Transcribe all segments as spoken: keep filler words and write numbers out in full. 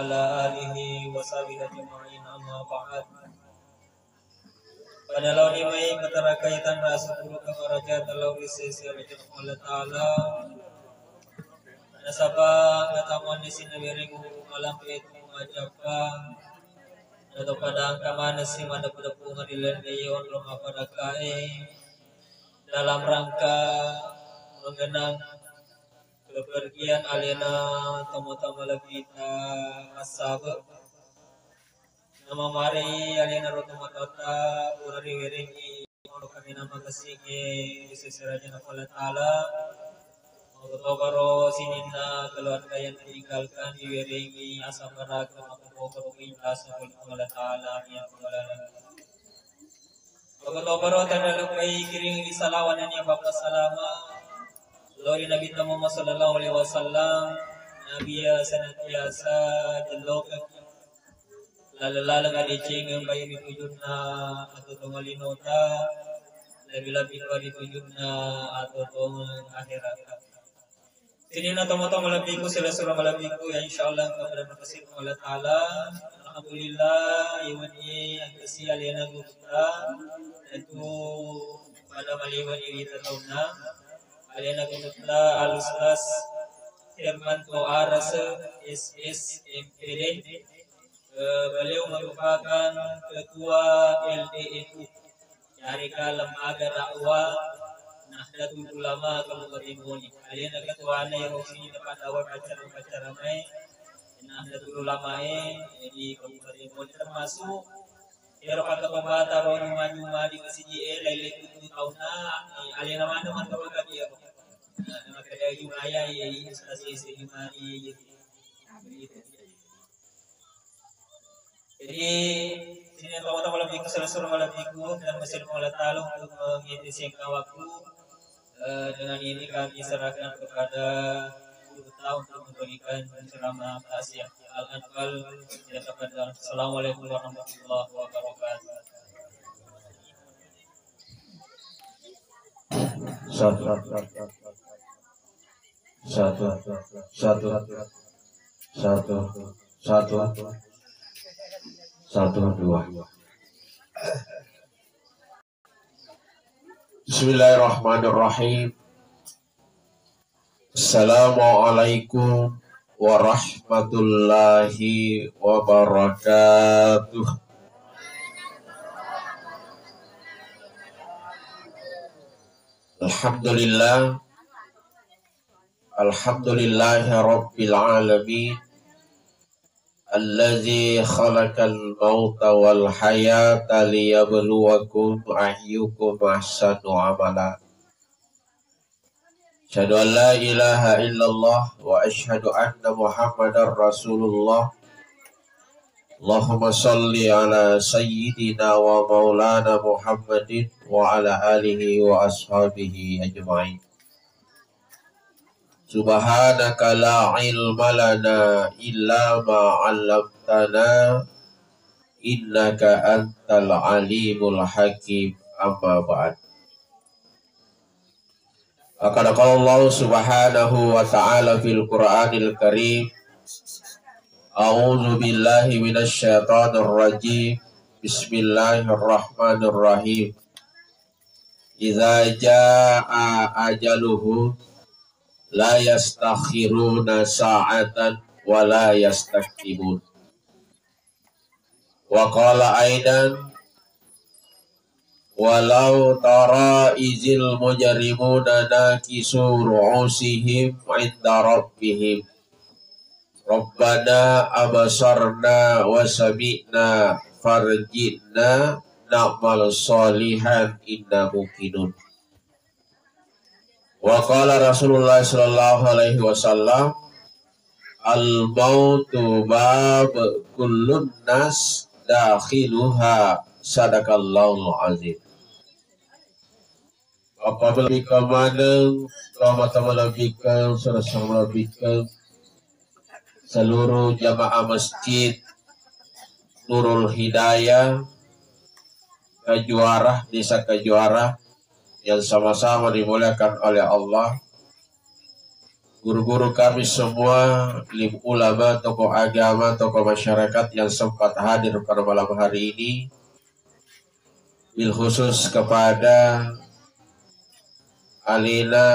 ala alihi wa sahbihi ajma'in, amma ba'd. Pada laoni mai matarakae tanra asukuru kamaraja talau ri sese Rajana Allah Ta'ala. Nasaba katamuanni sinawereng malampe tu majappa. Nato pada angka manesi madeppu-deppu ngadilenni onro mapadakae dalam rangka mengenang kepergian alena tomatoa malebbita massabe. Namamarei alena ro tomatoatta pura riwerengngi monro kaminang makessingnge ri sese Rajana Allah Ta'ala. Makkutoparo sininna keluarga yang ditinggalkan, riwerengngi asabara ke makkutoparo perintah Allah Ta'ala. Amin ya rabbal alamin. Makkutoparo tadalukkai kiring ri salawa nennia bappa salama lao ri Nabitta Muhammad sallallahu alaihi wasallam. Nabi iya senantiasa jellokeng laleng-laleng adecengeng baik ri tujunna atau tongalinota, lebih-lebih ri tujunna atau tongeng akhirat. Sininna tomatoa malebbiku, silessureng malebbiku, ya insyaallah engka pada makessing Allah Ta'ala. Alhamdulillah, iwenni engkasi alena gurutta, tentu pada maliwenni ri taunna. Alena gurutta Al-Ustaz Hermanto Arase, S S M P D. Eh, beliau merupakan ketua L D N U, Syarikat Lembaga Dakwah Nahdlatul Ulama Kabupaten Bone. Alena ketuana ero sini tempat dakwah pacara-pacara mai Nahdlatul Ulama e di Kabupaten Bone, termasuk ero pakkatombata ro nyuma-nyuma di masiji e, lain-lain tu taunna, eh, alena maneng maneng ero. Nah, maka dari Jumaya, ya, ini ustaz isi Jumaya, ya. Jadi, sininna tomatoa malebbiku, silessureng malebbiku, dan masih Allah Ta'ala untuk mengisi singkat waktu. Eh, dengan ini kami serahkan kepada gurutta untuk memberikan ceramah tausiah. Al-Anfal, ya, kepada. Assalamualaikum warahmatullahi wabarakatuh. Satu, satu, satu, satu, satu, satu, satu, dua. Bismillahirrahmanirrahim. Assalamualaikum warahmatullahi wabarakatuh. Alhamdulillah. Alhamdulillahi rabbil alamin. Allazi khalaqal mauta wal hayata liyabluwakum ayyukum ahsanu amala. Asyhadu an la ilaha illallah wa asyhadu anna Muhammadar Rasulullah. Allahumma salli ala sayyidina wa maulana Muhammadin wa ala alihi wa ashabihi ajma'in. Subhanaka la ilma lana illa ma 'allamtana innaka antal alimul hakim. Amma ba'd. Faqad qala Allah subhanahu wa ta'ala fil Qur'anil Karim, a'udzu billahi minasy syaithanir rajim. Bismillahirrahmanirrahim. Idza jaa ajaluhum la yastakhiruna sa'atan wa la yastaqdimun. Wa qala aidan, walau tara izil mujrimuna nakisu ru'usihim 'inda rabbihim, Rabbana absarna wa sami'na farji'na na'mal shalihan inna muqinun. Wa qala Rasulullah sallallahu alaihi wasallam, "Al mautu bab kullun nas dakhiluha." Sadaqallahul azim. Apabila bikeng maneng, tomatoa malebbiku, silessureng malebbiku, seluruh jamaah Masjid Nurul Hidayah Kajuarah, Desa Kajuarah, yang sama-sama dimuliakan oleh Allah. guru-guru kami semua, lim ulama, tokoh agama, tokoh masyarakat yang sempat hadir pada malam hari ini, bil khusus kepada alena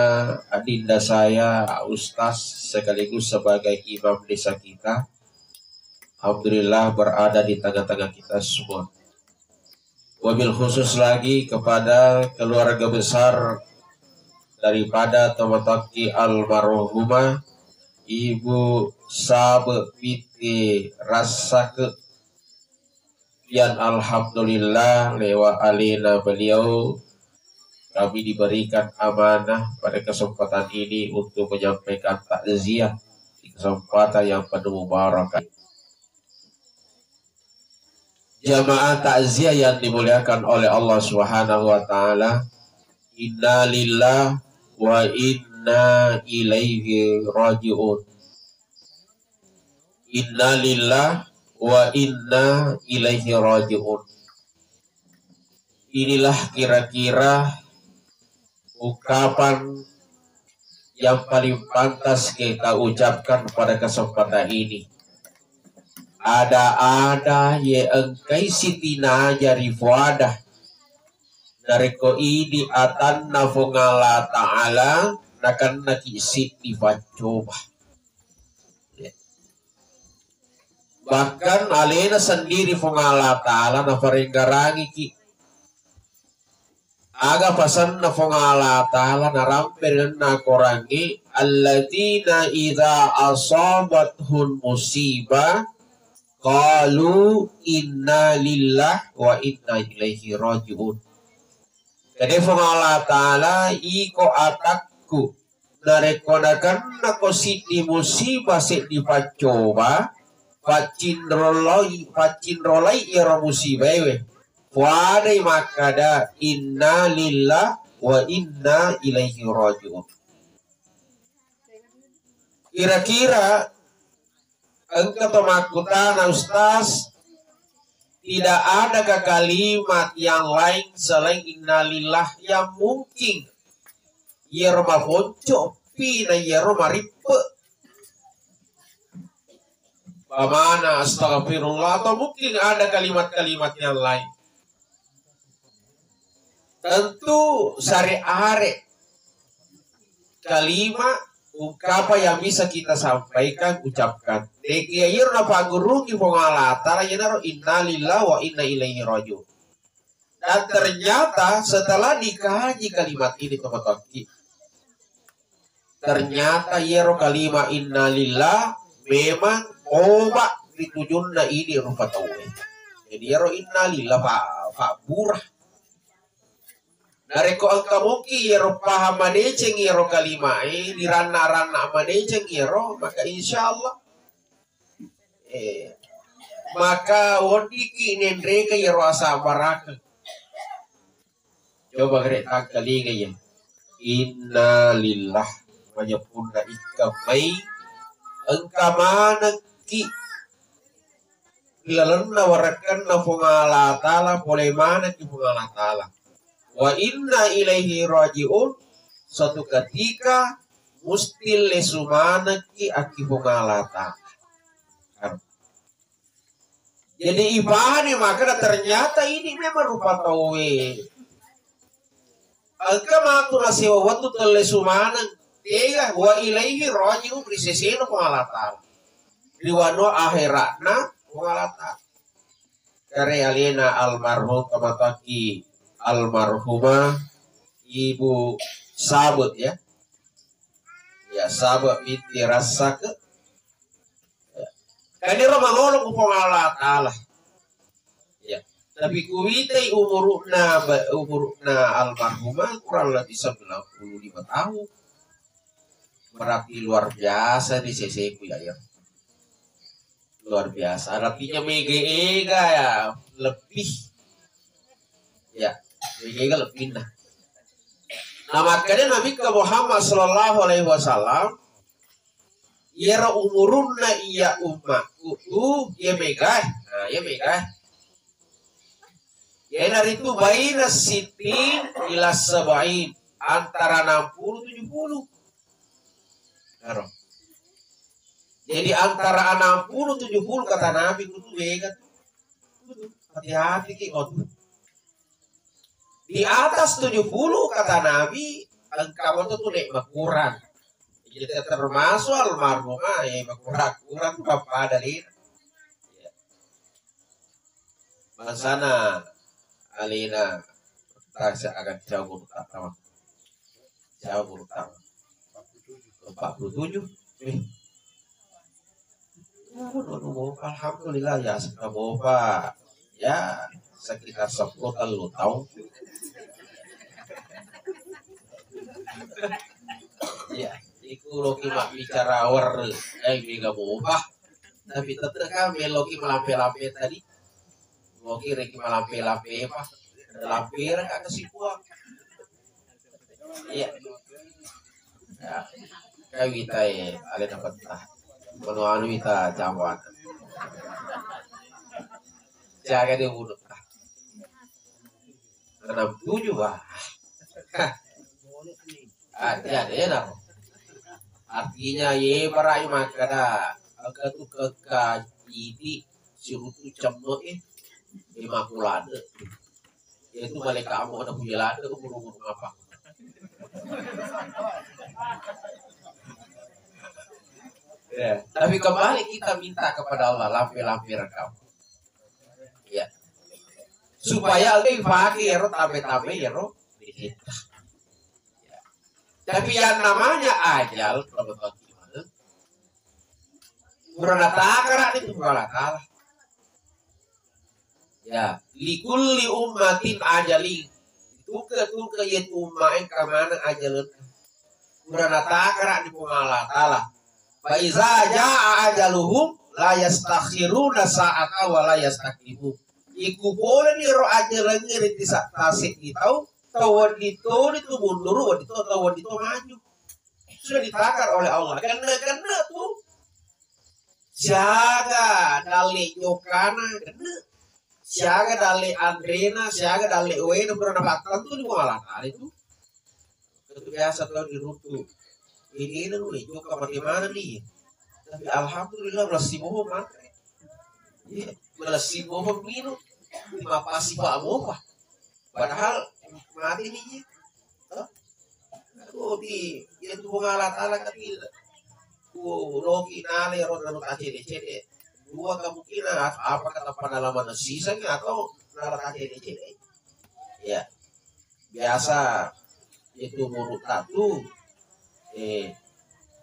adinda saya, Ustaz, sekaligus sebagai imam desa kita. Alhamdulillah, berada di tengah-tengah kita semua. Wabil khusus lagi kepada keluarga besar daripada Tomataki almarhumah Ibu Sabe binti Rassake, yang alhamdulillah lewat alena beliau kami diberikan amanah pada kesempatan ini untuk menyampaikan takziah di kesempatan yang penuh mubarakah. Jamaah takziah yang dimuliakan oleh Allah Subhanahu wa Ta'ala, innalillah wa inna ilaihi raji'un. Innalillah wa inna ilaihi raji'un. Inilah kira-kira ungkapan yang paling pantas kita ucapkan pada kesempatan ini. Ada-ada ye engkai sitinaja rifuada. Narekko idi atanna Fuang Allah Ta'ala, nakennaki siddi paccoba. Bahkan alena sendiri Fuang Allah Ta'ala naparenggarangiki. Aga pasanna Fuang Allah Ta'ala narampe ri nenna korangnge, alladzina idza asabathum musibah qalu inna lillah wa inna ilaihi raji'un. Kade Fuang Allah Ta'ala, iko atakku, narekko nakennako siddi musibah, seddi paccoba, paccinroloi, paccinrolai iyaro musibaewe. Fuadai makkada, inna lillah wa inna ilaihi raji'un. Kira-kira engka to makkutana, Ustaz, tidak adakah kalimat yang lain selain innalillah yang mungkin iyaro maponco'pi na iyaro marippe'? Pamana astaghfirullah, atau mungkin ada kalimat-kalimat yang lain? Tentu sare-are kalimat ungkapan yang bisa kita sampaikan, ucapkan. Dekia iyaro napaggurungi Fuang Allah Ta'ala, iyanaro innalillah wa inna ilaihi raji'un. Dan ternyata setelah dikaji kalimat ini, teman-teman, ternyata iyaro kalimat innalillah memang obat ri tujunna idi rupa tauwe. Jadi iyaro innalillah pa, pabbura. Narekko engka moki iyaro paham madeceng iyaro kalimae, diranna-ranna madeceng iyaro, maka insyaallah, eh, maka weddikki nenreka iyaro asabarakeng. Coba gare tangkalinga iya. Innalillah. Majeppunna ikka mai engka manekki ri lalenna warekkenna Puang Allah Ta'ala, pole manekki Puang Allah Ta'ala. Wa inna ilaihi raji'un, suatu ketika musti lesu manekki akki Puang Allah Ta'ala. Jadi ipahani makkeda ternyata ini memang rupa tauwe. Engka matu nasewa wettu tellesu maneng. Tega, wa ilaihi raji'un, ri sesena Puang Allah Ta'ala. Ri wanua akhiratna Puang Allah Ta'ala. Kare alena almarhum, tomatoakki almarhumah Ibu Sabe, ya. Ya, Sabe binti Rassake. Ya. Kaniro mangolo ku Puang Allah Ta'ala. Ya. Tapi kuwitai umuru'na, ba-, umuru'na almarhumah kurang lebih sembilan puluh lima tahun. Berarti luar biasa nih seseku ya, ya. Luar biasa. Artinya mega-ega ya, lebih. Ya, mega-ega lebih nah. Nah, makanya Nabi ke Muhammad sallallahu alaihi wasallam, iyaro umurunna iya ummakku tu, iya mega, nah, iya mega. Iyanaritu baina sittin ila sab'in, antara enam puluh tujuh puluh. Ero. Jadi antara enam puluh tujuh puluh kata Nabi kudu wega tu. Kudu hati-hati ki kau tu. Di atas tujuh puluh kata Nabi, engka moto tu nek makurang. Jadi termasuk almarhumah, eh, makurang-kurang tu pada lina. Bangsana alena tasa akan jauh guru tama. Jauh guru tama. Empat puluh tujuh. Eh. Aduh, aduh, alhamdulillah ya, sudah bopa. Ya, sekitar sepuluh tellu tahun. Ya, iku loki mak bicara wer, eh, mega bopa. Tapi tetep kan meloki melampe-lampe tadi. Loki reki melampe-lampe apa? Lampe reka kesipuang. Iya. Ya. Kai wita e, ale dapat tah. Manu anu wita cawan. Jaga dia mulut tah. Enam tujuh, wah. Ada ada ya. Artinya ye parai makkada engka tu kekka idi sirutu cemme e. Lima puluh ada. Yaitu malaikat ambo ada punya lada umur-umur apa. Ya, tapi kembali kita minta kepada Allah lampe-lampe rekam. Ya. Supaya lebih pakai ya ro tambe-tambe ya ro. Ya. Tapi yang namanya ajal, kalau bagaimana? Pura natakara itu pura Allah Ta'ala. Ya, likulli ummatin ajali. Tuke-tuke yet umma engka maneng ajalna. Pura natakara di Puang Allah Ta'ala. Fa iza jaa ajaluhum la yastakhiruna sa'ata wa la yastaqdimun. Iku pole ni ro ajalangnge ri tisa-, taseddi tau, tau wedding toni tu munduru, wedding to, tau wedding to maju. Sudah ditakar oleh Allah. Genne-genne tu. Siaga dalle jokana genne. Siaga dalle anrena, siaga dalle uwena pura napattentu di Puang Allah Ta'ala itu. Itu biasa tau diruntu. Ini ini lu joka bagaimana nih? Tapi alhamdulillah masih mau makan. Iya, masih mau minum. Lima pasi pak mau pak. Padahal mati nih. Hah? Aduh, di, ya, tu Puang Allah Ta'ala kan tidak. Ku loki nale ro nanu tacede-cede. Dua kemungkinan, at-, apa kata pada lama sisanya atau nala tacede-cede. Ya. Biasa itu menurut tak tu, eh,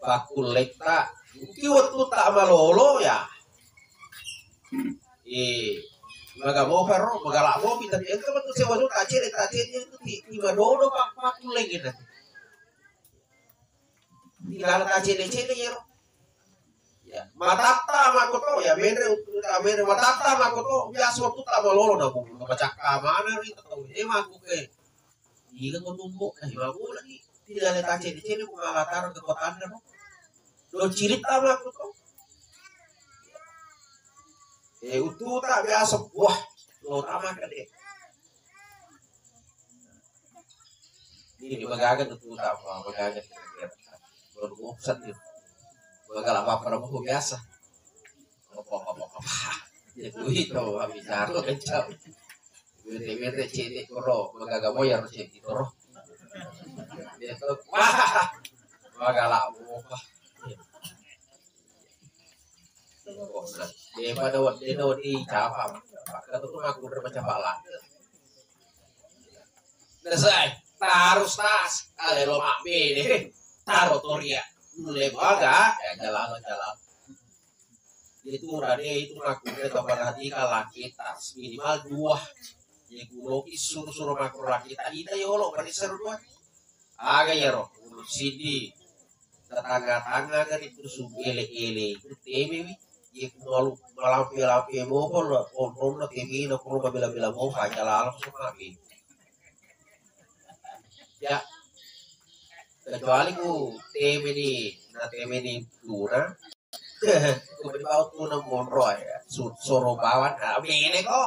pakulekta. Mungkin waktu tak malolo ya. Eh, maga mopa ro, maga la mopi, tapi engka matu sewa tu tacede, tacede itu ti, ti madodo pak, pakulleng kita. Di dalam tacede-cede ya ro. Ya, matatta mako to, ya menre utu ta menre matatta mako to, biasa waktu tak malolo na buku, macakka mana ri tau, eh, mako ke. Ila ko tumbo, eh, mako lagi. Tidak ada tacede-cede, ku ngalatar ke kota anda, no. Do cerita mako to. Eh, ututa biasa, wah, lo tama kade. Ini magaga ututa, wah, magaga. Baru bosan dia. Magaga apa-apa biasa. Apa-apa. Ya, itu, habis jago kencang. Bete-bete cedde koro, magaga moyar cedde koro. Dia tuh, wah, magala apa? Dia pada waktu itu di capa, maka tuh aku udah baca pala. Selesai, taruh tas, ale lo mak bede, taruh toria, mulai baga, ya jalan jalan. Itu rade itu aku kita perhatikan laki tas minimal dua. Ya kuloki suruh-suruh makro laki tak ita yolo pada seru dua. Aga ya ro, sidi tetangga-tangga kan itu sumbu ele-ele itu teme wi. Ya kumalu malampe-lampe moko lo kontrolna teme na kuro bela-bela moko aja lalu semua wi. Ya kecuali ku teme ni na teme ni tuna. Ko bau tuna monro ya. Su-, soro bawan, ah, bene ko.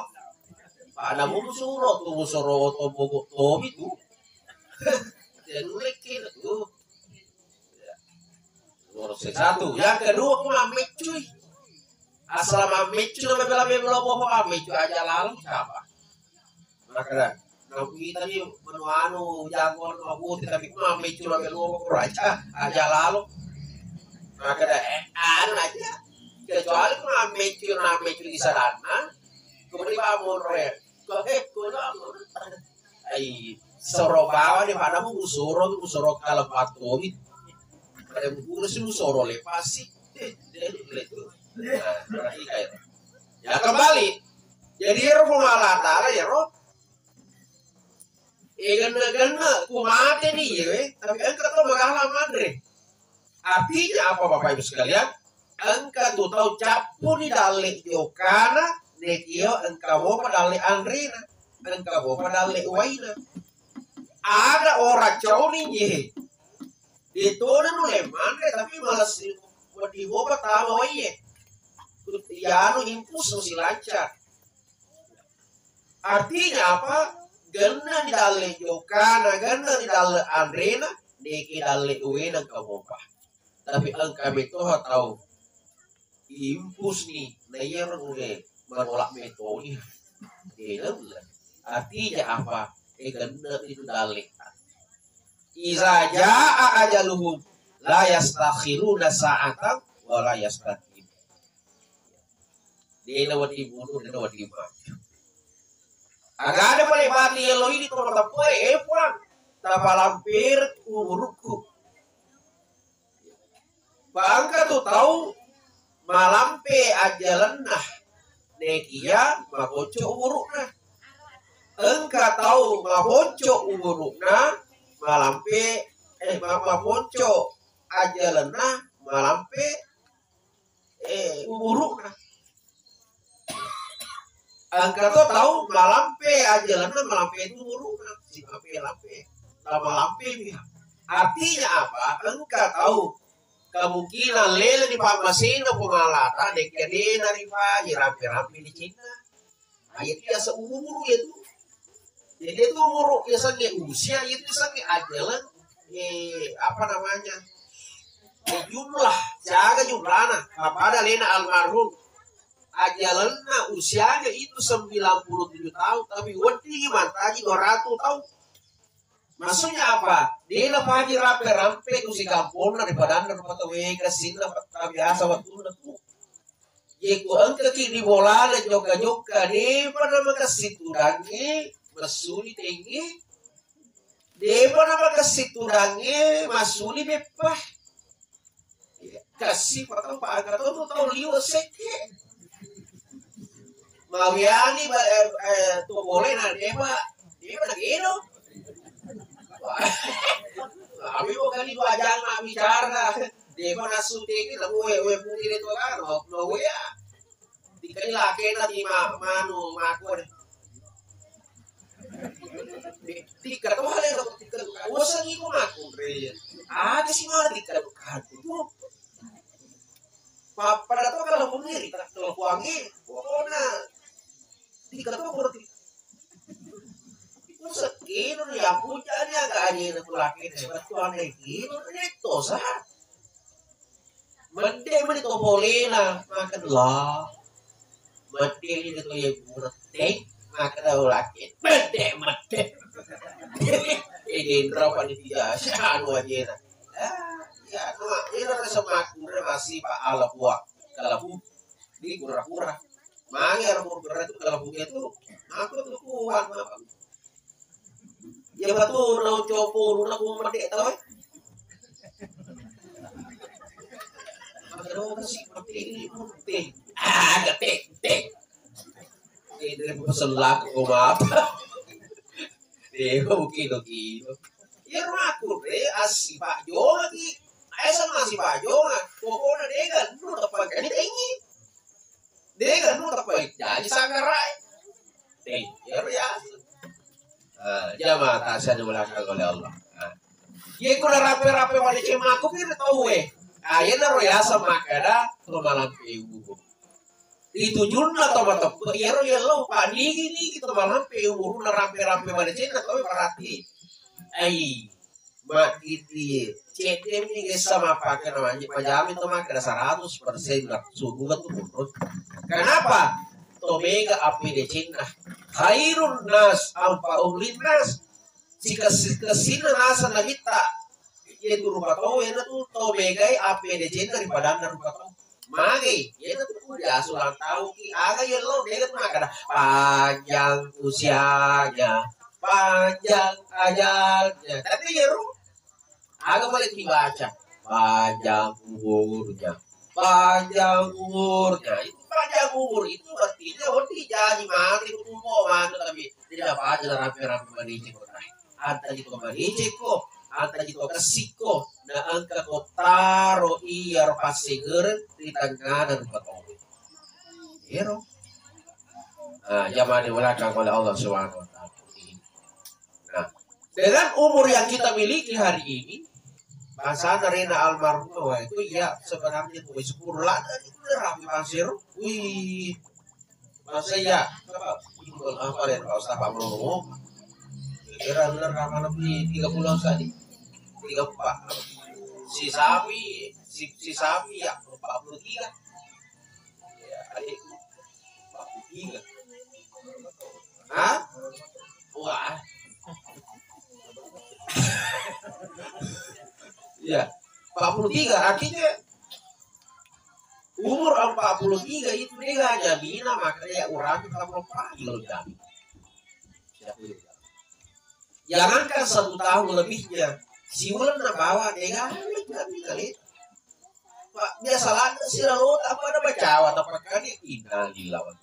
Pada mulu suro tu soro oto bogo tobi tu. Dan ulek ke tu. Terus yang satu, yang kedua, aku mammeccui. Asal mammeccu na mabela-bela lo boho mammeccu aja lalu siapa? Maka na kita ni menu anu jago no buti tapi ku mammeccu na mabela lo boho aja aja lalu. Maka na eh, anu aja. Kecuali ku mammeccu na mammeccu di sana. Kemudian bangun re. Kok eh kok ai soro bawa ni pada mu soro mu soro kalau patomi. Pada mu soro le pasi. Nah, berarti kayak ya kembali. Jadi ero Puang Allah Taala ya ro. Eh genne-genne ku mate ni ye, tapi engka to magala manre. Artinya apa Bapak Ibu sekalian? Engka tu tau cappu ni dalle jokana, nekio engka mopa dalle anrena, engka mopa dalle waina. Ada orang cau ni ye. Ditona nulle manre tapi malas di mopa tama waie. Yanu impus mesti lancar. Artinya apa? Genna ni dalle jokana, genna ni dalle anrena, neke dalle uwena engka mopa. Tapi engka metoha tau impus ni na iyaro nulle manolak metoni. Artinya apa? Eh genna itu dalle. Iza jaa ajaluhum la yastakhiruna sa'atan wa la yastaqdim. Dena wedding mundur, dena wedding maju. Agada pale mati yello ini to mateppoe, eh puang, tapalamper umurukku. Bangka tu tau malampe ajalenna, nekia maponco umurukna. Engka tau maponco umurukna, malampe eh ma- maponco ajalenna, malampe eh, umurukna. Engka to tau malampe ajalanna, malampe itu umurukna, silampe-lampe. Nah, malampe dia. Artinya apa? Engka tau kemungkinan lele di pammasena Puang Allah Taala, nekia dena rifaji rampe-rampe di cinna. Nah, itu biasa umur itu. Jadi itu umur biasanya usia itu biasanya ajalan eh, apa namanya eh, jumlah jaga jumlahna apa ada lena almarhum ajalanna usianya itu sembilan puluh tujuh tahun tapi wedding mantaji dua ratus tahun. Maksudnya apa? Dia paji rampe-rampe ku si kamponna di padanna rupa tawega sinna biasa waktu tu. Yeko engkaki di bolana jokka-jokka, depa namakessing tudangnge massuli tengnge, depa namakessing tudangnge massuli beppa. Kassi patau pa angka tau tau liwe sekke. Mawiani ba eh, eh, to bolena depa depa nageno. Tapi kok kali dua jam bicara. Deko nasu teke na we we putih itu kan no no we ya. Tikai lake na di ma manu mako deh. Tika to hale no tika. Usa ni ko mako re. Ada si mara tika to kan tu. Pappada to kalau pun ni tika to kuangi. Pokoknya tika to berarti. Usa kino ya puja ni aga aja na kulake ni. Berarti ane kino ni to sa. Medde mani to polena makan lah. Medde ni to ye burete makan tau laki. Medde medde. Ini berapa ni tiga anu aja na. Ya no ina rasa maku masih pak ala buah kalau bu di kura-kura. Mangi aro pura-pura tu kalau punya tu aku tu kuat apa? Ya batu nau copo lu nak mau merdek tau eh. Ada orang sih seperti ini putih. Ah, detik, detik. Ini pesen laku kau apa? Eh, kau kilo kilo. Ya aku re asi pak jo lagi. Ayo sama si pak jo. Pokoknya dia kan lu depan kan ini. Dega nu tapai jaji sanggarai. Eh, ya biasa. Eh, jamaah tak saya dimuliakan oleh Allah. Nah. Ye kuna rape-rape wale cemaku kira tau eh. Ah, ye naro yasa makada to malampe umur. Itu junna to mateppe yero yello panigi ni kita malampe umur na rape-rape wale cena tau berarti. Ai. Maddidi cedde mi gessa mappake na manji pajami to makkeda seratus persen na suruga tu mundur. Kenapa? To mega A P D C-na. Khairun nas anfa'uhum linnas. Sikessi-kessina naseng nabitta. Iya tu rupa tau ena tu to megai A P D C-na ri padanna rupa tau. Magi, iyana tu kuliah sulang tau ki, aga yello, dega tu makkada, "Panjang usianya, panjang ajalnya." Tapi yeru, aga boleh dibaca, "Panjang umurnya, panjang umurnya." Itu panjang umur itu artinya, oh, dijaji mati, umur mati, tapi tidak apa aja lah, rampe-rampe mani. Antaji to madecekko, antaji to kessikko, na engka ko taro iyaro passegereng ri tengngana rupa tauwe. Iyaro. Nah, jamaah dimuliakan oleh Allah Subhanahu wa Ta'ala. Nah, dengan umur yang kita miliki hari ini, bahasa rena almarhum itu ya sebenarnya kue sepuluh lada itu rapi pasir. Wih, Masa iya, apa ya, Pak Ustaz, Pak Bromo? Kira bener apa lebih tiga puluh saja. Tiga empat. Si Sami, si, si Sami ya, empat puluh tiga. Ya, adik. Empat puluh tiga. Hah? Wah. Ya, empat puluh tiga. Artinya, umur empat puluh tiga itu dia jamina, makanya orang kita melupakan lo jami. Jangankan satu tahun lebihnya, siulan na bawa dia kami kali. Pak, biasa lagi sih lalu apa ada bacawa, tapi kali innalillahi.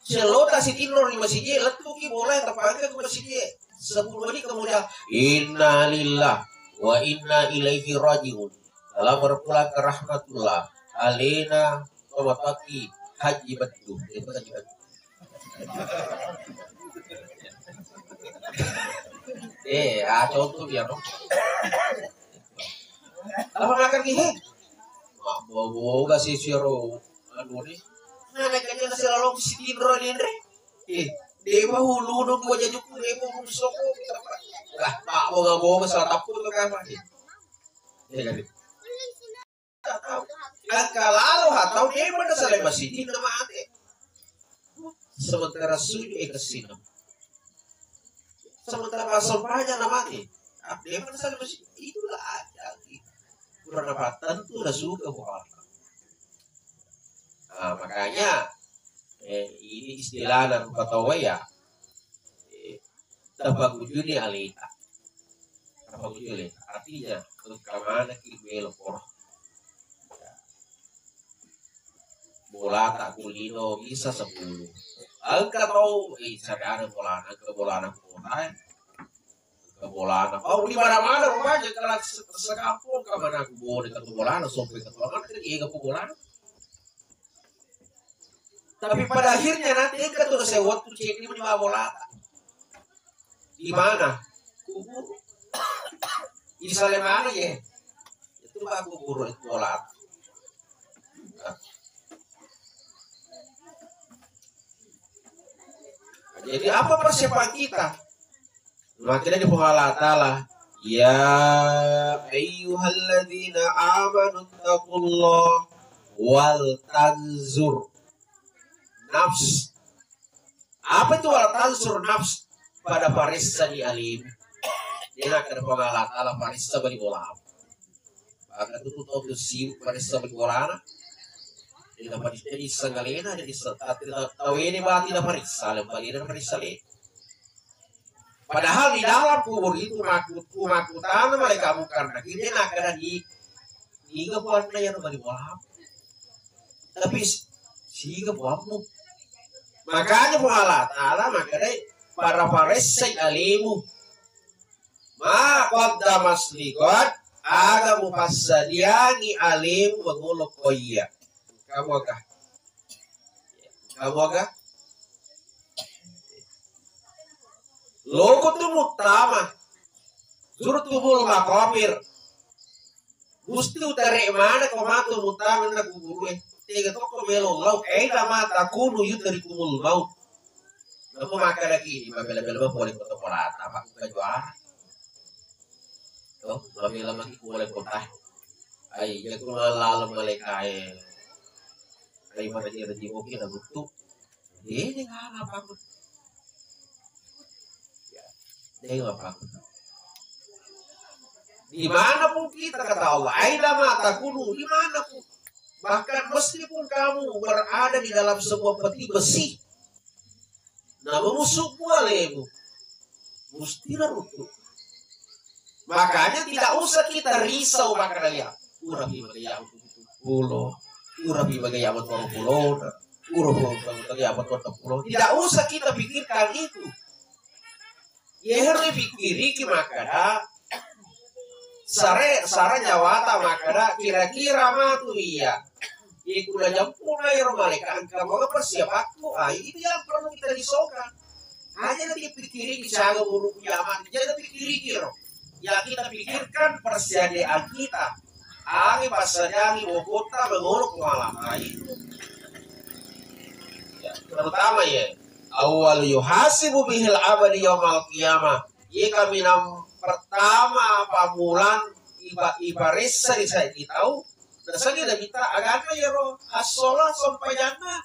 Selota sitinro di masjid, lettuki bola yang terpanggang ke masjid. Sepuluh menit kemudian, "Innalillah wa inna ilaihi rajiun." Telah berpulang ke rahmatullah. Alena Tomataki Haji Bedu. Itu Haji Bedu. Eh, ah, contoh dia, no. Apa makan ki, he? Mak boga si siro anu ni. Nah, naik aja nasi lalu si tinro ni, Andre. Eh, dewa hulu dong gua jajuku, dewa hulu soko. Lah, mak boga-boga salah tapu tu kan, Pak. Ya, kan? Engka lalo ha tau de' mana salai masigi na mate. Sementara sujud, eh, kesina. Sementara pasang banyak na mate. Ah, de' mana salai masigi. Itulah aja. Kurang apa tentu dah suka bukan. Nah, makanya, eh, ini istilah dan ketawa ya. Eh, tapagujuni aleta. Tapagujuni aleta. Artinya, engka manekki melo poro. Bolata kulino bisa sepuluh. Engka tau, eh, sadar bolana, ke bolana kota, eh. Ke bolana. Oh, di mana-mana rupanya, kalau se-, sekampung ke mana aku boleh ke bolana, sampai ke mana, ke bolana. Tapi pada akhirnya nanti engka tu saya waktu cek di mana bolata. Di mana? Kubur. Di Salemani ya. Itu mah kubur itu bolata. Jadi apa persiapan kita? Makanya di Allah Ta'ala, "Ya ayyuhalladzina amanu taqullaha wal tanzur nafs." Apa itu wal tanzur nafs? Pada paressa di alim. Dia nak kena Allah Ta'ala paressa bagi bola. Maka itu tuh tau sibuk paressa bagi bolana. Jadi dapat jadi sangalena, jadi tawene bati da paressa, lembalena paressa le. Padahal di dalam kubur itu maku, maku tanah malaikat mungkar nakir, dia nak ada di, niga puanna yang bagi bola. Tapi s-, siga puammu. Makanya Puang Allah Ta'ala makanya para paressai alemu. Ma qaddamas liqad, aga mupassadiangi alemu mangolo ko iya. Kamu aga? Kamu aga? Loko tu muttama. Zurtumul maqabir. Musti utare mana ko matu muttama na kuburu e. Tega tokko melo lau. Aina ma takunu yudrikumul maut. Namo makkadaki ini mabela-bela pole ko to polata, apa ku kajuara. To, mabela maki pole kota. Ai, jaku laleng malaikae. Ai, pada jira jiboki na guttu. Dede ngana apa? Ya, dede apa? Dimanapun kita, kata Allah, aina ma takunu, dimanapun. Bahkan meskipun kamu berada di dalam sebuah peti besi, namun musuhmu alemu, mesti runtuh. Makanya tidak usah kita risau, makanya, urapi bagaya pulo, urapi bagaya pulo, urapi bagaya pulo. Tidak usah kita pikirkan itu. Yero pikiriki makkeda, sare, sare nyawata makkeda, kira-kira matu iya. Iku najempuna ero malaika, engka moga persiapanku. Ah, itu yang perlu kita risaukan. Aja nanti pikiriki siaga buruk kiamat, jangan pikiriki ro. Yang kita pikirkan persediaan kita. Agi passadiangi bokota mengolok kuala itu. Ya, terutama ya, awal yuhasibu bihil abadi yaumal qiyamah. Ye kaminang pertama pammulang iba-, ibaressa ri saiki tau, nasengi Nabitta aganna yero assola sempajanna.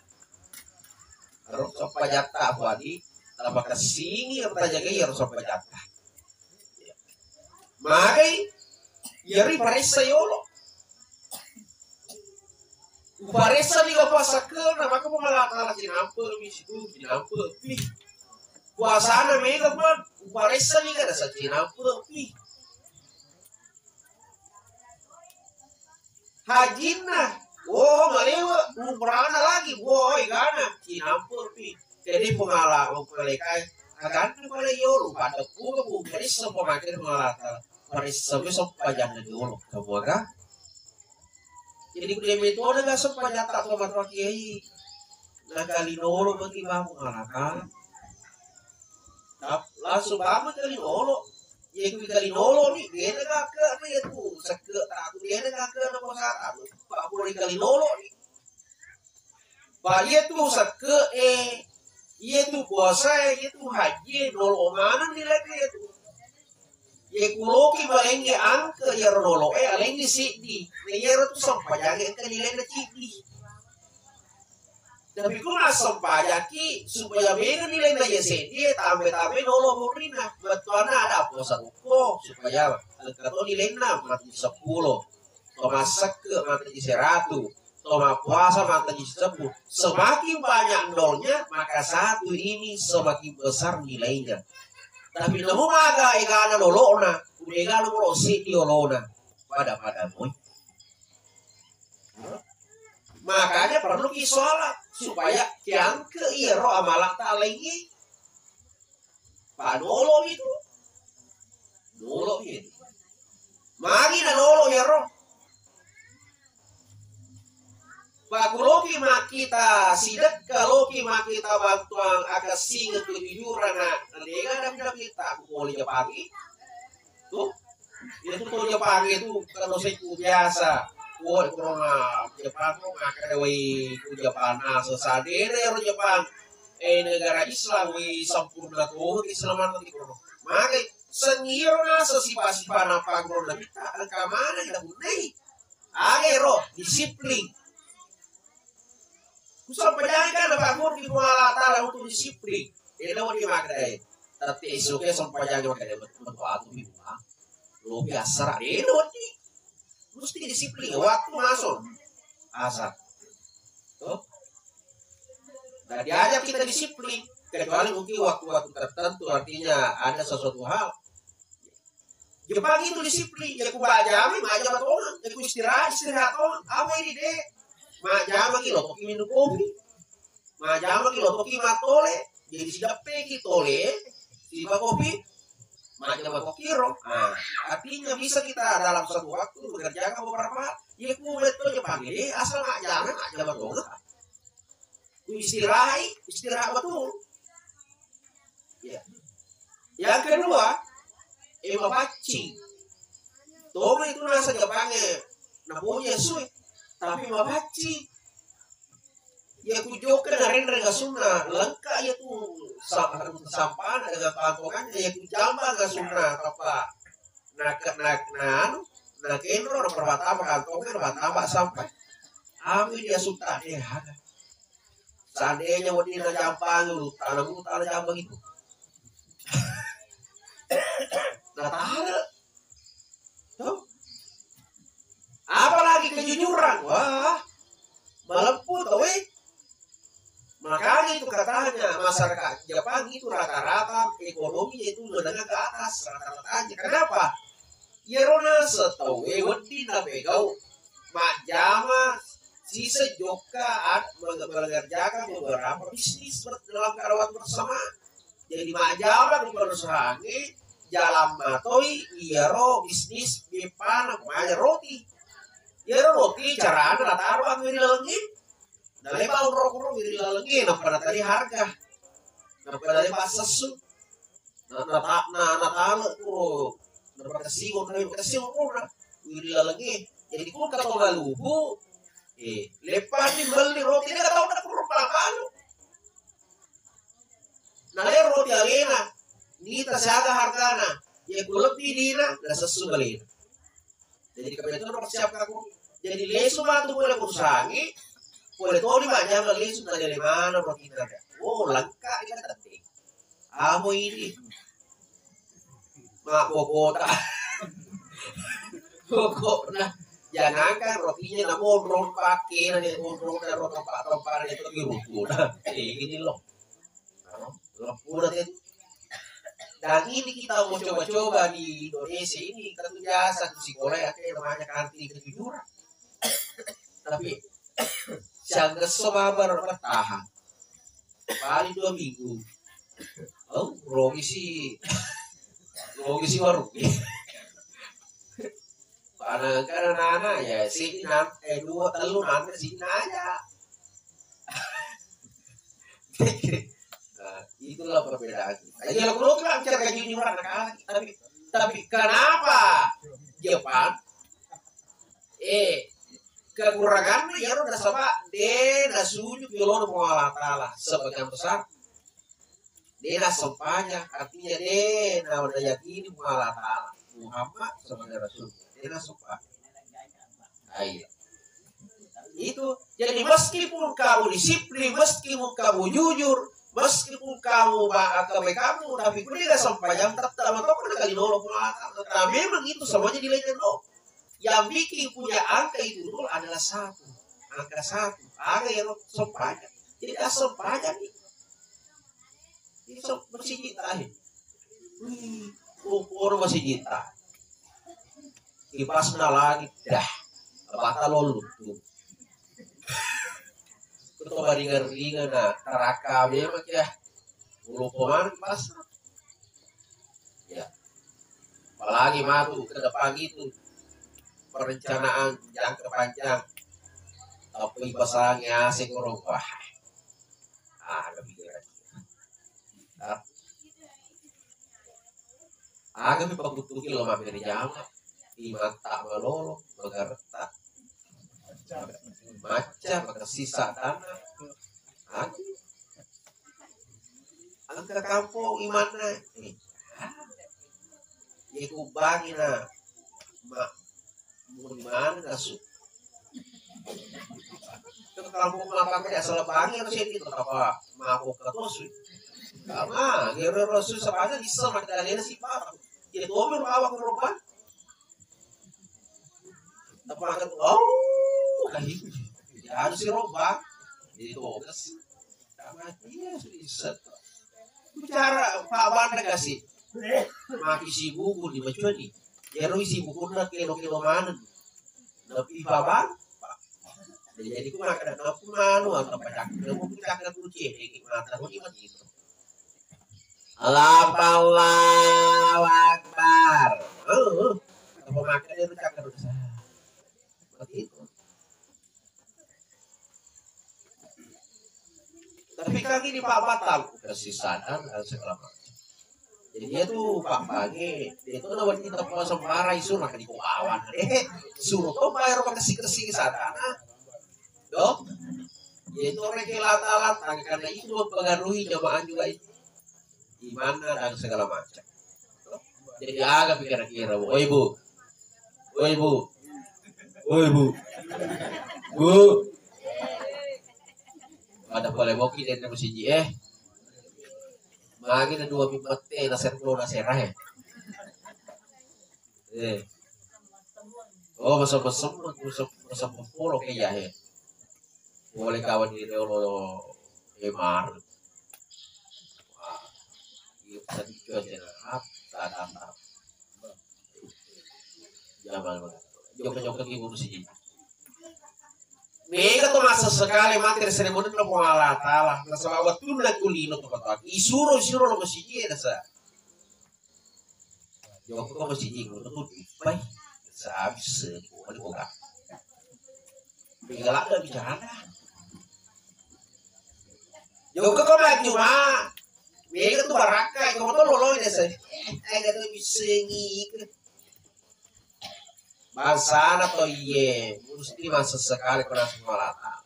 Ero sempajatta, Abu Adi, napakessingi ero tajagai ero sempajatta. Magai, yeri paressa yolo. Uparessa ni gapa sakkena, maka pemala tala cinampe mi situ, cinampe pi. Puasana mega man, uparessa ni gada sa cinampe pi. Hajinna, oh, malewa, umrana lagi, woi, gana, cinampe pi. Jadi pemala, oh, malaikai, aganna pale yolo, pada puga, puga, paressa pemake pemala tala. Paressa mi sempajanna yolo, kamuaga. Jadi, ku de metode ga sempajatta to matoa kiai. Nakalinolo maki bambu ngalakala. Tap-, langsung bambu kalinolo. Ye ku kalinolo ni, beda gake na ye tu sekke tatu, beda gake na posata tu. Pak boleh kalinolo ni. Ba, iye tu sekke e, iye tu puasa e, iye tu haji e, nolo maneng ni lagi iye tu. Ye kuloki malengngi angke iyaro nolo e, alengngi siddi. Na iyaro tu sempajangi engka nilaina siddi. Tapi ku massempajaki supaya mega nilaina iye siddi e, tambai-tambai nolo murina. Bettuanna ada puasa ruko supaya engka to nilaina mati seppulo. To massekke mati seratu. To mappuasa mantaji sisebbu. Semakin banyak nolnya, maka satu ini semakin besar nilainya. Tapi namo maga egana nolo'na, udah egana moro siddi olona. Pada-pada boy. Makanya perlu ki sholat supaya kiangke iyaro amala ta laingi. Panolomi tu. Nolomi. Magi na nolo iyaro. Pakuloki makkita sidekka, loki makkita bantuang akessingeng kejujuran na lega dan kita ku poli Jepangi. Tuh. Itu tuh Jepangi itu kalau saya biasa. Woi, corona Jepang kok makkeda woi ku Jepang, nah, sesadere ro Jepang. Eh, negara Islam, woi, sempurna to Islam anu di corona. Maka sengiro na sesipa-sipa napa corona kita, engka mana kita bunei. Age ro, disiplin. Ku sempajangi kan apa guru di Allah Ta'ala untuk disiplin. Dia mau di makkeda. Tapi esoknya sempajangi makkeda betul-betul aku di rumah. Lo biasa ra, dia mau di. Mesti disiplin. Waktu masuk. Asar. Tuh. Dan diajak kita disiplin. Kecuali mungkin waktu-waktu tertentu, artinya ada sesuatu hal. Jepang itu disiplin. Ya ku bajami, majama tonga. Ya ku istirahat, istirahat tonga. Apa ini, Dek? Majama ki lo, kopi minum kopi. Majama ki lo, kopi matole. Jadi sidappe ki tole, siba kopi. Majama kopi ro. Nah, artinya bisa kita dalam satu waktu mengerjakan beberapa hal. Ya ku betul Jepang ini, asal majama, majama tonga. Ku istirahat, istirahat betul. Ya. Yang kedua, eh, mapaccing. Toma itu nasa Jepangnge, napoji esue, tapi mapaccing. Ya ku jokka narenreng asunna, lengka ya tu sa-, sampana dengan pangkongannya, ya ku jambang asunna, apa na, na, na, anu, na kenro, na perbatama kantongnya, na batama sampai. Ami dia suka deh, aga. Seandainya wedding na jampangi ulutta, na muta na jambang itu. Na tahala. Tuh. Apalagi kejujuran. Wah, maleppu tau, eh. Makanya itu katanya masyarakat Jepang itu rata-rata ekonominya itu menengah ke atas rata-ratanya. Kenapa? Iyaro naseng tau, eh, wedding napegau majjama sisa jokka ad-, menge-, mengerjakan beberapa bisnis ber-, dalam karyawan bersama. Jadi majjama di perusahaan ini jalan matoi iyaro bisnis bepana, pokoknya roti. Iyaro roti carana nataro ri lalengnge. Naleba onro-onro ri lalengnge, nappa natali harga. Nappa naleba sessu. Na, na, na, na, natale kuro. Nappa kasiwo, nappa kasiwo kuro na. Ri lalengnge. Jadi kuro katau malubu. Eh, leppa ni melli roti, de katau na kuro pala malu. Nalero roti alena, nita siaga hargana, ya ku lebbi dina, na sessu balena. Jadi kebetulan persiapkan aku. Jadi lesu matu pole perusahaan, pole toni majjama lesu na dari mana roti naga. Oh, lengkap di kata. Amo ini. Mak bokota. Pokokna jangankan rotinya, na monrong pakai, na monrong, na roti tempat-tempat itu di ruku. Nah, eh, gini loh. Leppu'na te. Dan ini kita mau coba-coba di Indonesia ini, kita tuh biasa tuh sekolah ya, kayak namanya kantin kejujuran. Tapi sianggesso mabar bertahan. Paling dua minggu. Oh, rogi si, rogi si warung. Padahal kan anak-anak ya, sini nanti, eh, dua, telu nanti sini aja. Nah, itulah perbedaan. Jadi kalau perlu kan cara kaji orang, tapi, tapi kenapa Jepang, eh, kekurangannya ya udah sama deh, nah, sujud ke Allah Taala sebagian besar. Dena sempajang, artinya dena yakini Puang Allah Taala. Muhammad sebagai Rasul. Dena sempajang. Ayo. Itu. Jadi meskipun kamu disiplin, meskipun kamu jujur, meskipun kamu ba-, kamu, tapi kau tidak sempajang, tetap mentok kena kali nolong Puang Allah Taala. Karena memang itu semuanya dilainkan Allah. Yang bikin punya angka itu dulu adalah satu. Angka satu. Angka yang sempajang. Jadi asal sempajang nih. Ini so-, masih kita nih. Wih, oh, orang masih kita. Kipasna lagi, dah. Bata lollu tuh. Ketua ringan-ringan, nah, teraka memang ya. Ulu koman pas. Ya. Apalagi matu ke depan itu perencanaan jangka panjang. Tapi pasangi asing orang, wah. Ah, lebih kira. Ah. Aga mi pabutuki lo mabbere jama, imatta malolo, magaretta, macca, makessisa tanna. Aga. Engka kampong imanna. Eh, ah. Ye kubbangi na, ma-, Muni maneng asu. Ke kampung mapake asal bangi ero seddi to, tapa mabokka to asu. Kama, gero ero asu sapana bisa maddalena si papa. Ye tomi bawa ke roba. Tapa ke, oh, kahi. Ya harus si roba. Itu kasi. Kama, iya, bisa. Bicara Pak Banda kasi. Maki sibuku di Baconi. Ero sibukunna kelo-kelo maneng. Tapi Pak Banda. Jadi ku makan aku manu atau pacak. Aku pacak aku cek mata aku di mati. Allahu Akbar. Heeh. Apa makan itu cakar besar. Seperti itu. Tapi kan ini Pak Batal, kasih sadar dan segala macam. Jadi dia tuh Pak Bage, dia tuh lawan kita puasa marah isu makan di awan. Eh, suruh tuh bayar kasih kasih sadar. Dok, dia itu orang kelata-lata karena itu mempengaruhi jamaah juga itu. Imanna dan segala macam. Jadi aga pi kira-kira, Bu? Oi, Bu. Oi, Bu. Oi, Bu. Bu. Pada pole moki dende masiji, eh. Magi na dua mi mette na serro na sera, eh. Eh. Oh, masa-masa, masa-masa polo ke ya, eh. Pole kawan di riolo, eh, mar. Wah, iya, tadi cuaca na, ah, tak, tak, tak. Jaman mana? Jokka-jokka ki guru siji. Mega to masa sekali mate ri seremonenna Puang Allah Taala. Nasaba wettunna kulino to kota. Isuro, isuro lo masiji nasa. Jokka masiji guru to dipai. Sabis ko wali boga. Mega ladde bicara. Jokka ko maju ma. Mega tu barakka ko to lolo desa. Eh, ada tu bisengi. Bangsana to iye, musti massesekali ko nasu malata.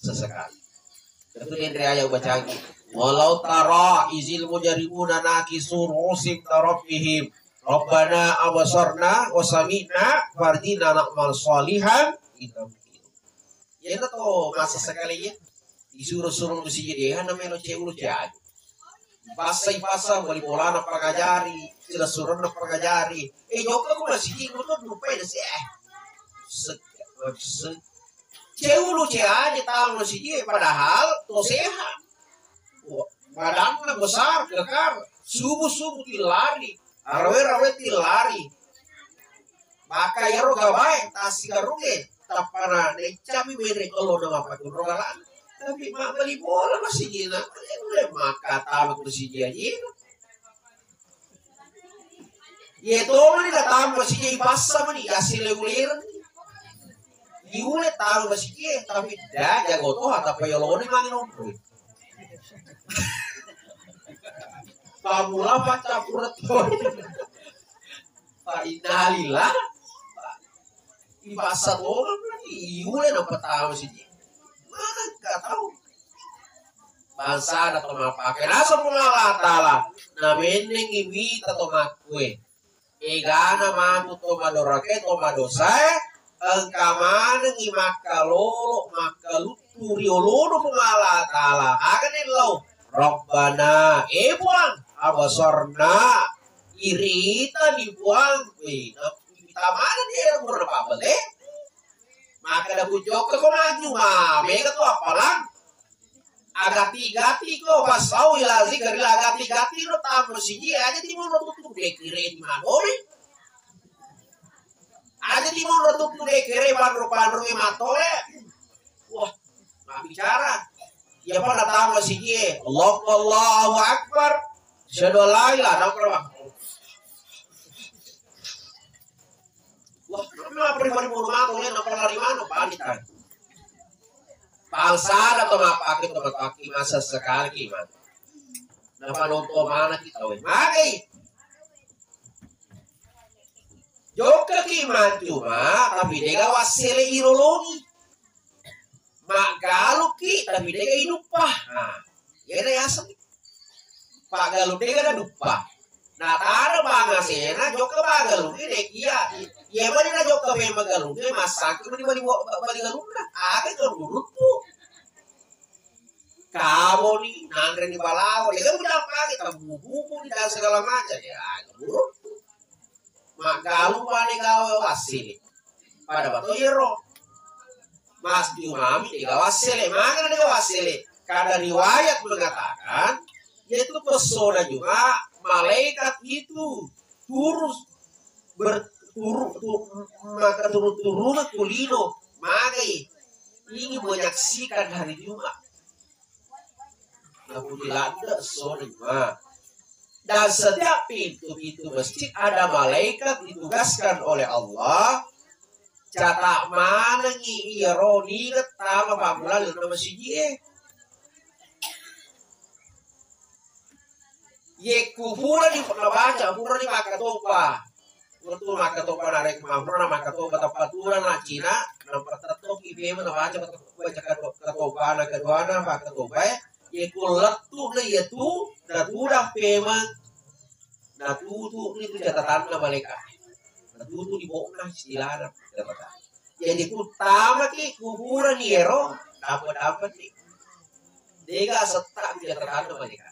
Sesekali. Tentu denre ayat bacangi. Walau tara izil mujrimuna nakisu ru'usim rabbihim. Rabbana abasarna wa sami'na farjina na'mal salihan. Inna Iyana to masa sekali ya. Isuro-suro masiji de, hana melo cewek ulu cewek aja. Ipassa, ipassa, bali bolana pangajari, silessurenna pangajari. Eh, jokka ko masiji, ko to dupai na si, eh. Sek-, sek-, cewek ulu cewek aja tau masiji, padahal to sehat. Wah, badanna besar, kekar. Subuh-subuh tillari, rawe-rawe tillari. Maka iyaro gawae tasigarunge, tappana neccami menre kello na mappatunro galana. Tapi mabbali bola masijina, mule maka tama ko siji ajina. Iye tomani natama siji, ipassa mani, yasile ulereng. Iule tama masijie, tapi da jago toha, tappa yoloni mangi nompo. Pamula paccappureng to. Fa innalillah. Ipassa tongeng, iule na pertama siji. Maka tau. Bangsana to mappake. Naseng Puang Allah Taala. Namennengi mita to makkue. Egana matu to madorake, to madosae, engka manengi makkalolo, makkaluttu ri olono Puang Allah Taala. Aga nellau? Rabbana, eh Puang, abasarna, iritani Puang. Weh, na-, ita manenni ero pura pabbele. Makkeda kujokka ko maju, ma mega to appalang. Agati-gati ko, fasau ila zikrillah, agati-gati ro tama siji, aja timunro tuttu dekire di manore. Aja timunro tuttu dekire panro-panro e matole. Wah, mabbicara. Iya pada tama siji, Allahu, Allahu Akbar. Asyhadu an la ilaha illallah. Wah, kenapa rimari-mari mano, ya, kenapa lari mano, balik kan? Bangsana to mappake, to mappake masa sekali ki, man. Napa nonton mana kita, weh? Magi. Jokka ki man, cuma, tapi dega wassele irolongi. Maggalukki, tapi dega iduppa. Nah, iyana yaseng. Paggalung dega naduppa. Nataro pangasena jokka paggalungnge, dekia. Iya mani najokka memeng galungnge, massangke mani bali, bali galunna. Aga to ruruttu. Kaboni, nanre ni balawo, dega udah pagi, tabubu-bubu ni dan segala macam. Ya, ruruttu. Maggalung pale gawe wassele. Pada bato yero. Mas Jumami dega wassele, magana dega wassele. Karena riwayat mengatakan, yaitu pesona juga malaikat itu turus berturu tu, maka turun-turun kulino magai ingin menyaksikan hari Jumat. Napuji ladde sona Jumat. Dan setiap pintu-pintu masjid ada malaikat ditugaskan oleh Allah. Catat manengi iyaro niga tama pammulang lino masijie. Yekku purani nabaca, purani makkatopa. Wettu makkatopa narekko mappurana makkatopa teppaturang na Cina, nappa tettoki pemeng nabaca, baca kato-, katopana keduana makkatopae. Yekko lettu'na iyatu natudang pemeng. Natutu ni tu catatanna malaika. Natutu di bokna istilahna catatanna. Jadi ku tamaki kuburan iyaro, dapat-dapat ni. Dega setta tu catatanna malaika.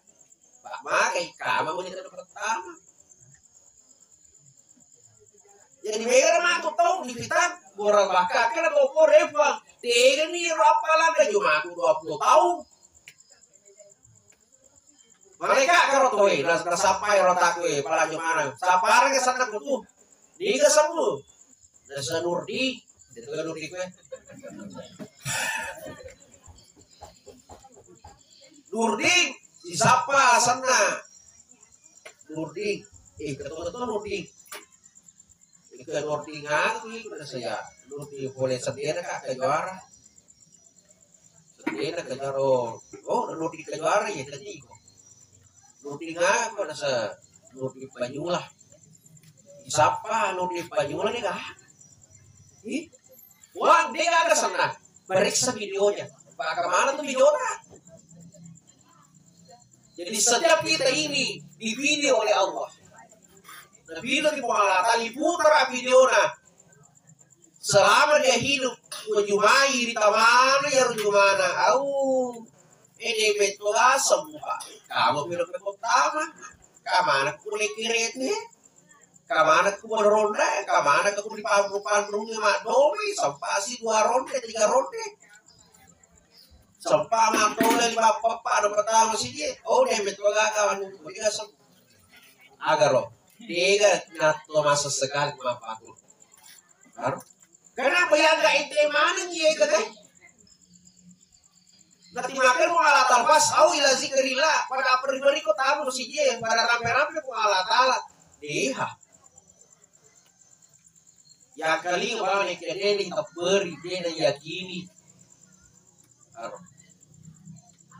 Pak makai kama muni tana pertama. Jadi mega matu tau di kita gora bakka kena topo repa. Tega ni ro apa lagi cuma aku dua puluh tahun. Malaika karo toe, nas-, nasappai ro taku e, pala jumana. Sapareng sanna kutu. Niga sembu. Nasa Nurdi, itu kan Nurdi kue. Nurdi, disapa asenna. Nurdi, eh, ketua-ketua Nurdi. Ika Nurdin anu wi, pada saya Nurdin pole seddena ka kejuara. Seddena kejuara. Oh, Nurdin kejuara ya tadi ko. Nurdin apa nasa Nurdin Banyula. Siapa Nurdin Banyula ni kah? Ih, wah, dia ada sana. Periksa videonya. Pak, kemana tuh videonya? Jadi setiap kita ini dipilih oleh Allah. Napilih di Puang Allah Ta'ala, diputar videona. Selama dia hidup, wajumai di tamana ya rujumana. Au, ini betul asam, Pak. Kamu film pertama, kamana kulit kirete? Kamana ku ronda? Kamana ku di panggung-panggung ma domi? Sampai si dua ronde, tiga ronde. Sempa mappole lima peppa ada pertama siji. Oh, deh, betul gak kawan? Dia sem-, agaro. Dia natto masa sekali mapaku. Baru. Kenapa ya nggak ente maneng ya, kan? Nanti makan mau alat talpas, au ila zikrillah. Pada apa ribari kok tamu siji, pada rampe-rampe kok alat alat. Iya. Yang kali bang, yang kene ni teberi, dia yang yakini. Aro.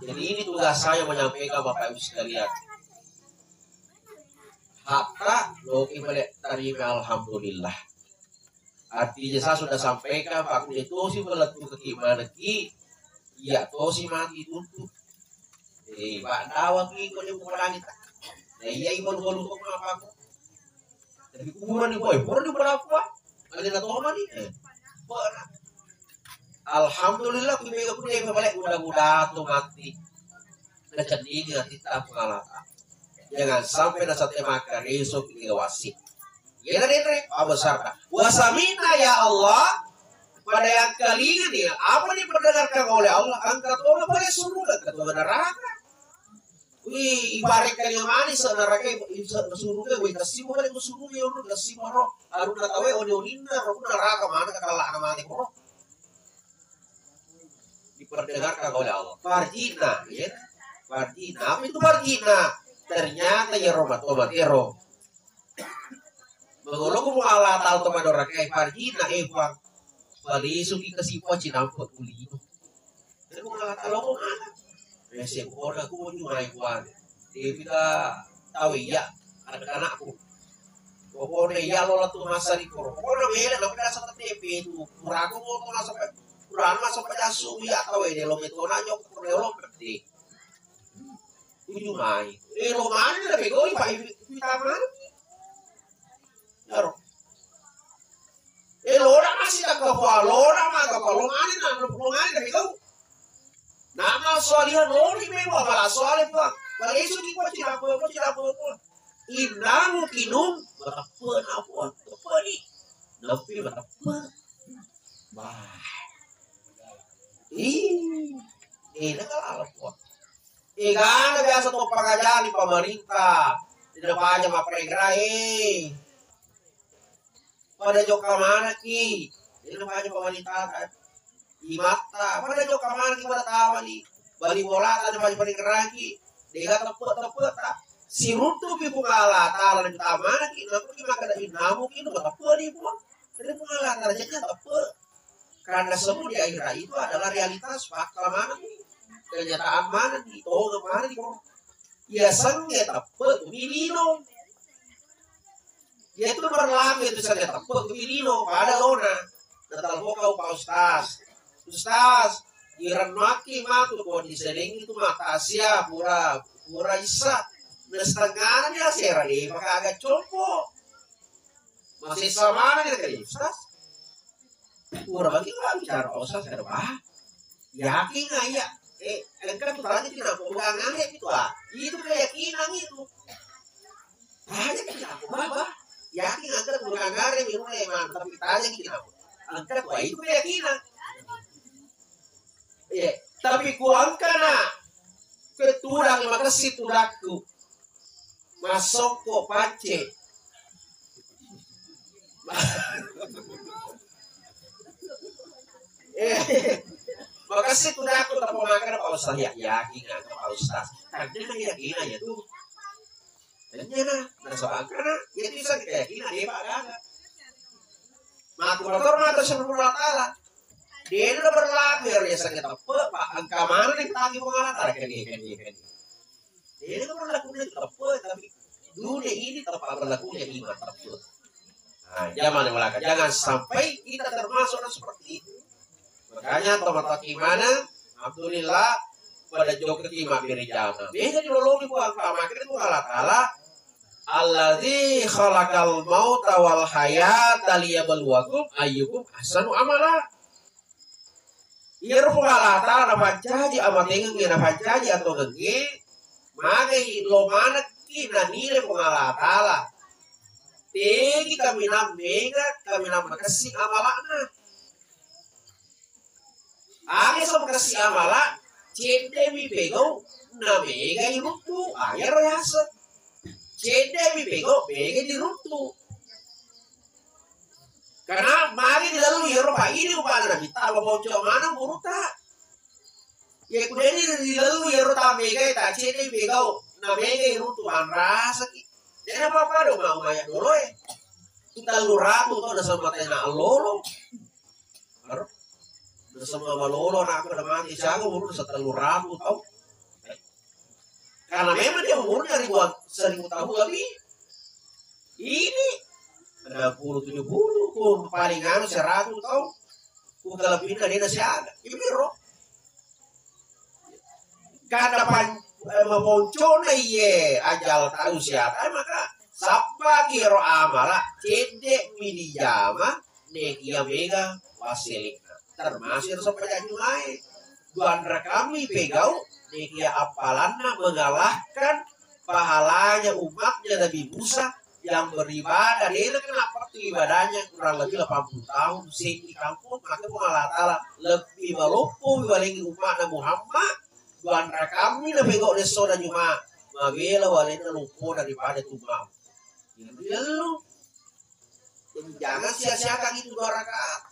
Jadi ini tugas saya menyampaikan Bapak Ibu sekalian. Hatta loki balik terima alhamdulillah. Artinya saya sudah sampaikan, Pak, itu sih balik ke gimana ki? Iya, tosi mati tutup. Eh, Pak, dawa ki ko dia buka langit. Nah, iya, ibu lupa lupa apa aku? Tapi kuburan ni boy, pura di berapa? Ada na toma ni. Eh, pura. Alhamdulillah, ku mega ku dia balik mudah-mudahan tu mati. Kecendingan kita pengalatan. Jangan sampai na sate makan esok kita wasi. Iya, denre, apa besar dah? Wasamina ya Allah, pada yang kali ini, apa yang diperdengarkan oleh Allah? Angkat Allah pada surga, ketua neraka. Wih, ibarat kali yang manis, neraka, surga, wih, kasih mana ke surga, ya Allah, kasih mana? Harus tahu, oni-oninna, roh neraka mana, kalau anak mati, roh. Diperdengarkan oleh Allah. Farjina, ya. Farjina, apa itu farjina? Ternyata ya roh, tobat, ya roh. Mengolok mu Allah Ta'ala to madoraka, eh, farjina, eh, Puang. Palisu ki kasi Puang cinampe kulino. Jadi mu Allah Ta'ala ngomong apa? Rese kora ku mau nyurai Puang. Dia kita tahu iya, anak-anakku. Pokoknya iya lo tu masa di koro. Pokoknya mele, tapi rasa T P itu. Kurang mau tu masa, kurang masa pada su iya tahu ini lo metona nyok, lo berarti. Uju mai. Eh, lo mana na pegoi, Pak, ibu, ibu taman? Ero. Eh, lo na masih tak ke Pak, lo na ma ke Pak, lo mana na, lo, lo mana na pegoi? Nama soalnya lo ni memang malah soalnya, Pak. Kalau isu di Pak, tidak apa, Pak, tidak apa, Pak. Innamu kinum, matapen apa? Apa ni? Napi matapen. Wah. Ih, ini kalau apa? Egana biasa to pangajani pamarintah. Tidak banyak mapparegrai. Pada jokka manaki. Tidak banyak pamarintah. Imatta. Pada jokka manaki pada tawani. Bali bolata ada banyak paregraki. Dega tepe-tepe ta. Siruntu pi Puang Allah Ta'ala dan tamanaki. Nampaki maka da innamu kinu tepe di Puang. Jadi Puang Allah Ta'ala jadinya tepe. Karena semua di akhirat itu adalah realitas, fakta mana nih? Kenyataan mana nih? Tonga mana nih? Kok ya sengge tepe milino. Ya itu berlaku itu sengge tepe milino. Pada lona. Natal kau Pak Ustaz. Ustaz, iran maki matu kok diseling itu mata sia pura pura isa. Setengana ni asera de maka aga compo. Masessa maneng ni, Ustaz. Pura bagi orang bicara Pak Ustaz kada bah. Yakin nggak iya? Eh, engka tu tadi tidak pegangan itu ah. Itu keyakinan itu. Tanya tidak apa bah. Yakin engka tu pegangan itu memang tapi tanya tidak apa. Engka tu itu keyakinan. Iya, tapi ku engkana ke tudang makessi tudakku. Massokko pacce. Eh, makessi tudakku tappa makana Pak Ustaz ya, yakin aku Pak Ustaz. Tandana yakin aja tuh. Tandana, nasaba engkana, ya bisa kita yakin ada Pak Gaga. Maka motor mata Allah Taala. Dena berlaku ya biasa kita pe, Pak, engka mana nih tadi Puang Allah Taala kan dia kan dia kan. Dena berlaku nih tepe tapi dunia ini tempat berlakunya iman tepe. Nah, zaman belaka jangan sampai kita termasuk orang seperti itu. Makanya teman-teman mana, alhamdulillah pada joget iman beri jama. Beda di lolongi Puang Allah Taala, makanya Puang Allah Taala, "Alladzi khalaqal mauta wal hayata liyabluwakum ayyukum ahsanu amala." Iyaro Puang Allah Taala napancaji amatengengnge, napancaji atongengnge, magai lo manekki nanilai Puang Allah Taala. Tegi kaminang mega, kaminang makessing amala'na. Aga so makessing amala, cedde'mi pegau, na mega iruntu. Ah, iyaro yaseng. Cedde'mi pegau, mega diruntu. Karena magi dilalui iyaro, Pak, ini upana nabitta, apa ponco mana umurutta. Ya, kudeni dilalui iyaro ta mega, ta cedde pegau, na mega iruntu, manrasaki. Jadi apa-apa dong, mau maya dolo eh. Kita lu ratu tuh, ada sama tena lolo. Aro? Ada sama malolo, anak aku udah mati, siapa umur udah setelah lu ratu tau. Karena memang dia umurnya ribuan, seribu tahun lebih. Ini enam puluh, tujuh puluh, ku paling anu seratus tahun. Ku kelebihan dia siaga. Ini roh. Karena pan, eh, maponcona iye ajal tahu siaga, eh, maka sabbaki ro amala, cedde mi dijama, ne iya mega wasilingna. Termasuk ro sampajang Jumae. Duanre kami pegau, ne iya appalanna mengalahkan pahalanya umatnya Nabi Musa yang beribadah, dena kena waktu ibadahnya kurang lebih delapan puluh tahun, seddi kampung, maka Puang Allah Taala lebih maloppo walengi umatna Muhammad, duanre kami na pegau de soda Juma, mabela walenna loppo daripada tumau. Jadi, lalu, jadi jangan sia-siakan itu dua rakaat.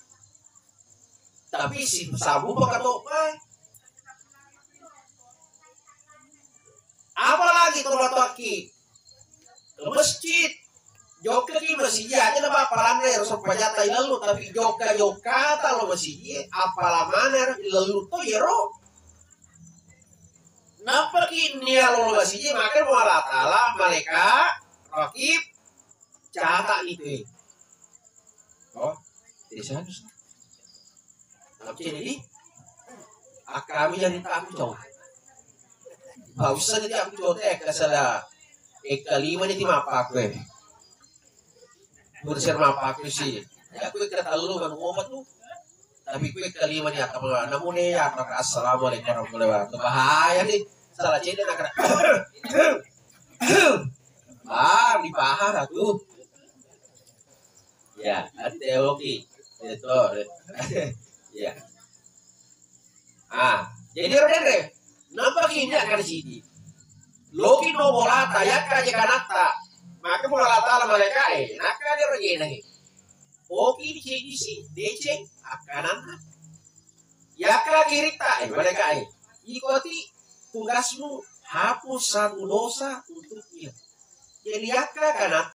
Tapi si sabu pakatopai. Apalagi tomatoakki ke masjid, jokkaki masjid aja na bappalanna ero sempajatta ilellu, tapi jokka-jokkata lo masjid, apala mana ero ilellu to ero. Nampaki nia lo masjid, maka Puang Allah Taala, malaikat, rakib, catat itu. Oh, tidak seharusnya. Tapi jadi, akami jadi tamu cowok. Bausa jadi aku cowok teh, kesala. Eka lima ni ti mapakku eh. Bersir mapakku sih. Ya aku eka telu kan ngomong tuh. Tapi ku eka lima ni atau namun ya, assalamualaikum warahmatullahi wabarakatuh. Bahaya nih. Salah cedde nak kena. Ah, dipahara tuh. Ya, ate oki. Itu. Ya. Ah, jadi ro denre. Nampaki ini akan sidi. Loki no bolata, yakka je kanatta. Maka Puang Allah Taala malaikae, nakka de ro jenangi. Oki ni ceddi si, deceng, akkananna. Yakka kiritta, eh, malaikae. Iko ati tugasmu hapus satu dosa untuknya. Jadi yakka kana,